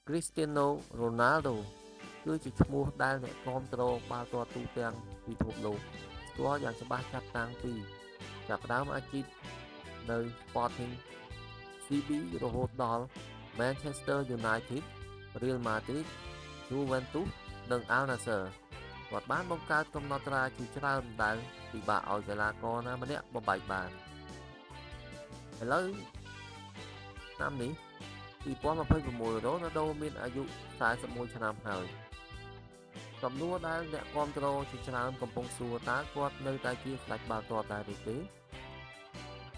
Cristiano Ronaldo គឺជាឈ្មោះដែលអ្នកគាំទ្របាល់ទាត់ទូទាំងពិភពលោកស្គាល់យ៉ាងច្បាស់ចាប់តាំងពីចាប់ផ្ដើមអាជីពនៅ Sporting CP រហូតដល់ Manchester United, Real Madrid, Juventus និង Al Nassr គាត់បានបង្កើតកំណត់ត្រាជាច្រើនដែលពិបាកឲ្យកីឡាករណាម្នាក់បំបែកបានឥឡូវឆ្នាំនេះ2026រ៉ូណាល់ដូមានអាយុ41ឆ្នាំហើយសំណួរដែលអ្នកគាំទ្រជាច្រើនកំពុងសួរតើគាត់នៅតែជាស្ដេចបាល់ទាត់ដែរឬទេ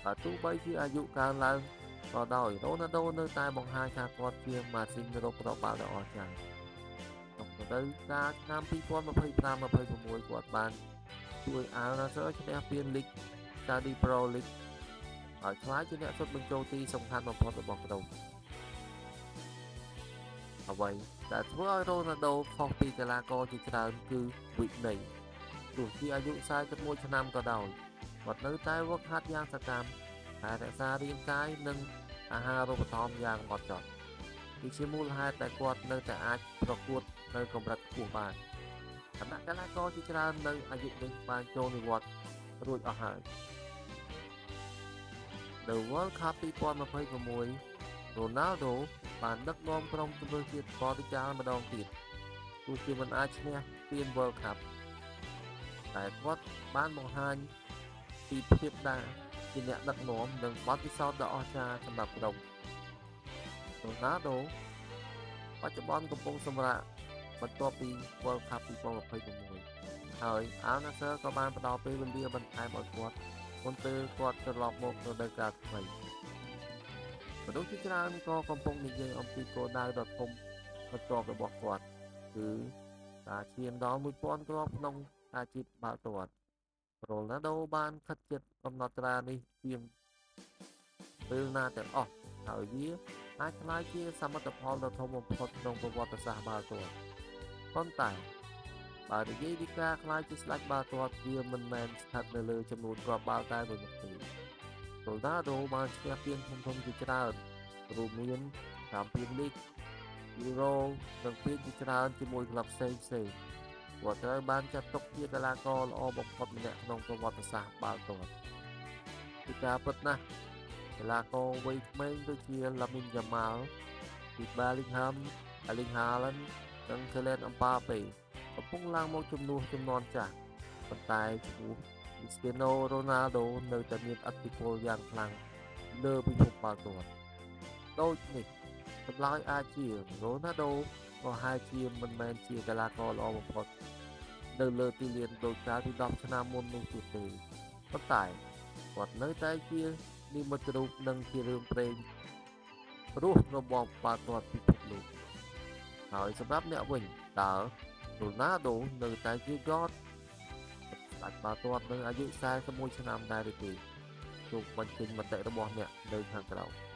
បើទោះបីជាអាយុកើនឡើងក៏ដោយរ៉ូណាល់ដូនៅតែបង្ហាញថាគាត់ជាម៉ាស៊ីនរកគ្រាប់បាល់ដ៏អស្ចារ្យក្នុងរដូវកាលឆ្នាំ2025-26គាត់បានជួយអាល់ណាសឺឈ្នះពានលីក Saudi Pro League ហើយក្លាយជាអ្នកសុទ្ធបញ្ចូលទីសំខាន់បំផុតរបស់ក្រុមអ្វីដែលធ្វើឲ្យរ៉ូណាល់ដូខុសពីកីឡាករជាច្រើនគឺវិន័យទោះជាអាយុ41ឆ្នាំក៏ដោយគាត់នៅតែវឹកហាត់យ៉ាងសកម្មថែរក្សារាងកាយនិងអាហារូបត្ថម្ភយ៉ាងហ្មត់ចត់គឺជាមូលហេតុដែលគាត់នៅតែអាចប្រកួតនៅកម្រិតខ្ពស់បានខណៈកីឡាករជាច្រើននៅអាយុនេះបានចូលនិវត្តន៍រួចអស់ហើយ The World Cup 2026 រ៉ូណាល់ដូបានដឹកនាំក្រុមជម្រើសជាតិប៉ូទុយហ្គាល់ម្ដងទៀតទោះជាមិនអាចឈ្នះពាន World Cup តែគាត់បានបង្ហាញពីភាពដែលជាអ្នកដឹកនាំនិងបទពិសោធន៍ដ៏អស្ចារ្យសម្រាប់ក្រុមរ៉ូណាល់ដូបច្ចុប្បន្នកំពុងសម្រាកបន្ទាប់ពី World Cup 2026ហើយ Al Nassr ក៏បានផ្ដល់ពេលវេលាបន្ថែមឲ្យគាត់មុនពេលគាត់ត្រឡប់មករដូវកាលថ្មីមនុស្សជាច្រើនក៏កំពុងនិយាយអំពីគោលដៅដ៏ធំបន្ទាប់របស់គាត់គឺការឈានដល់1000គ្រាប់ក្នុងអាជីពបាល់ទាត់រ៉ូណាល់ដូបានខិតជិតកំណត់ត្រានេះជាងពេលណាទាំងអស់ហើយវាអាចក្លាយជាសមិទ្ធផលដ៏ធំបំផុតក្នុងប្រវត្តិសាស្ត្របាល់ទាត់ប៉ុន្តែបើនិយាយពីការក្លាយជាស្ដេចបាល់ទាត់វាមិនមែនស្ថិតនៅលើចំនួនគ្រាប់បាល់តែមួយមុខទេរ៉ូណាល់ដូបានឈ្នះពានធំៗជាច្រើនរួមមាន Champions League, Euro និងពានជាច្រើនជាមួយក្លឹបផ្សេងៗគាត់ត្រូវបានចាត់ទុកជាកីឡាករល្អបំផុតម្នាក់ក្នុងប្រវត្តិសាស្ត្របាល់ទាត់ជាការពិតណាស់កីឡាករវ័យក្មេងដូចជា Lamine Yamal, Jude Bellingham, Erling Haaland និង Kylian Mbappe កំពុងឡើងមកជំនួសជំនាន់ចាស់ប៉ុន្តែឈ្មោះ Cristiano Ronaldo នៅតែមានឥទ្ធិពលយ៉ាងខ្លាំងលើពិភពបាល់ទាត់ដូចនេះចម្លើយអាចជា Ronaldo ប្រហែលជាមិនមែនជាកីឡាករល្អបំផុតនៅលើទីលានដូចកាលពី10ឆ្នាំមុននោះទៀតទេប៉ុន្តែគាត់នៅតែជានិមិត្តរូបនិងជារឿងព្រេងរស់របស់បាល់ទាត់ពិភពលោកហើយសម្រាប់អ្នកវិញតើ Ronaldo នៅតែជា GOAT ស្ដេចបាល់ទាត់នៅអាយុ41ឆ្នាំដែរឬទេសូមបញ្ចេញមតិរបស់អ្នកនៅខាងក្រោម។